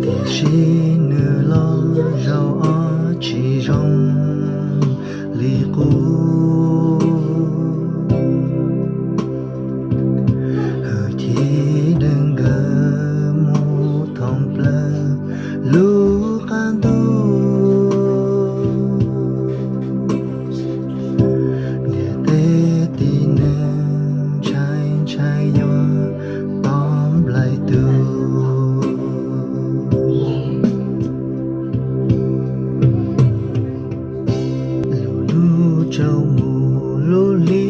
Tiam sis nws los zaum ob tsis zoo li qub. Hwj chim deev nkawd mus thoob plaws lub qab ntuj. Ntiaj teb tib neeg ntshai ntshai yuav tau nplaim tus. Lub hnub tsaus mus lub hli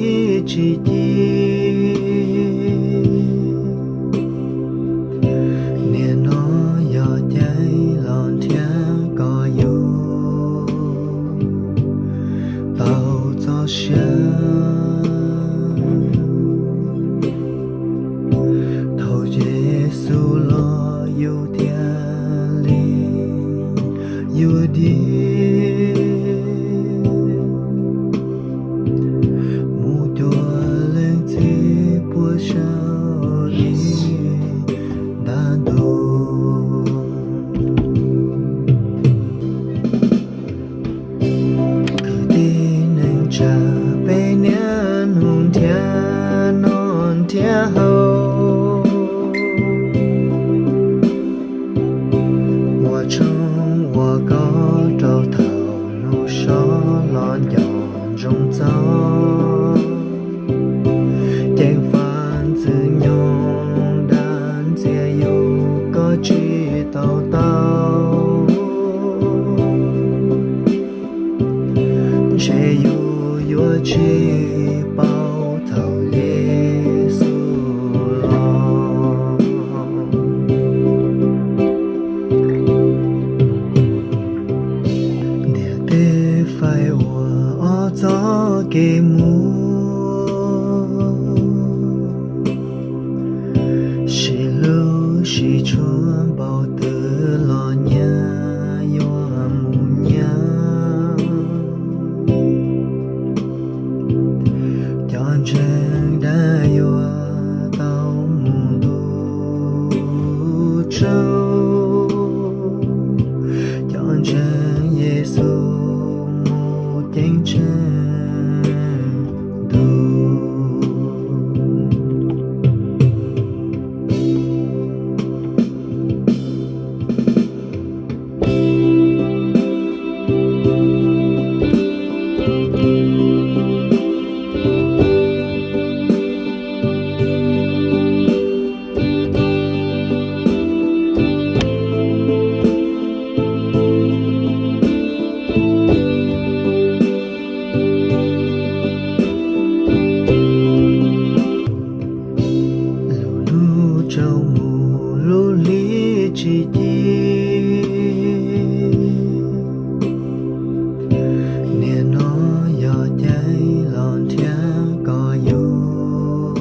tsis ci. Niaj hnub yog caij los nrhiav kom yus tau txoj sia. Thaum Yexus los yus thiaj li yuav dig mus cuag leej txiv puag saum ib nta ntug. Kwv tij neej tsa, peb niaj hnub nrhiav noj nrhiav haus, ua tshoob ua kos rau thaum hnub so los nco ntsoov txog. Ceev faj ntxwg nyoog dag ntxias yus koj tsis tau tau. Ntshe yus yuav tsis paub thaum Yexus los. Ntiaj teb faib ua ob txoj kev mus, sib hlub sib tshua npaum twg los nyias yuav mus nyias. Cov ntseeg dag yuav tau mus ntuj tsaug, cov ntseeg Yexus mus ceeb tsheej ntuj. Lub hnub tsaus mus lub hli tsis ci, niaj hnub yog caij los nrhiav kom yus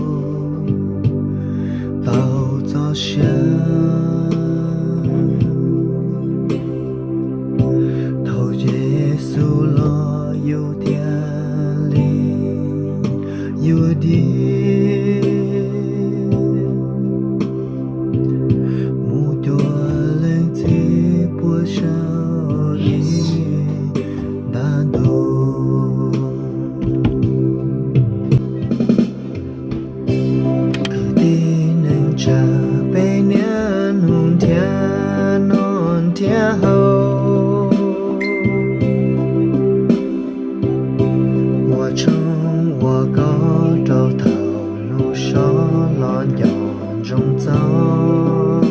tau txoj sia. Thaum Yexus los yus thiaj li yuav dig mus cuag leej txiv puag saum ib nta ntug. Kwv tij neej tsa, peb niaj hnub nrhiav noj nrhiav haus, ua tshoob ua kos rau thaum hnub so los nco ntsoov txog.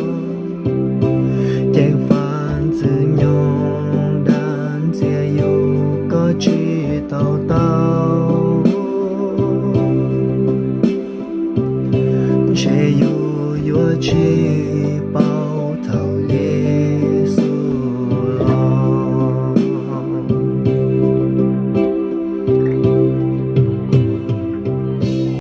Ceev faj ntxwg nyoog dag ntxias yus koj tsis tau tau. Ntshe yus yuav tsis paub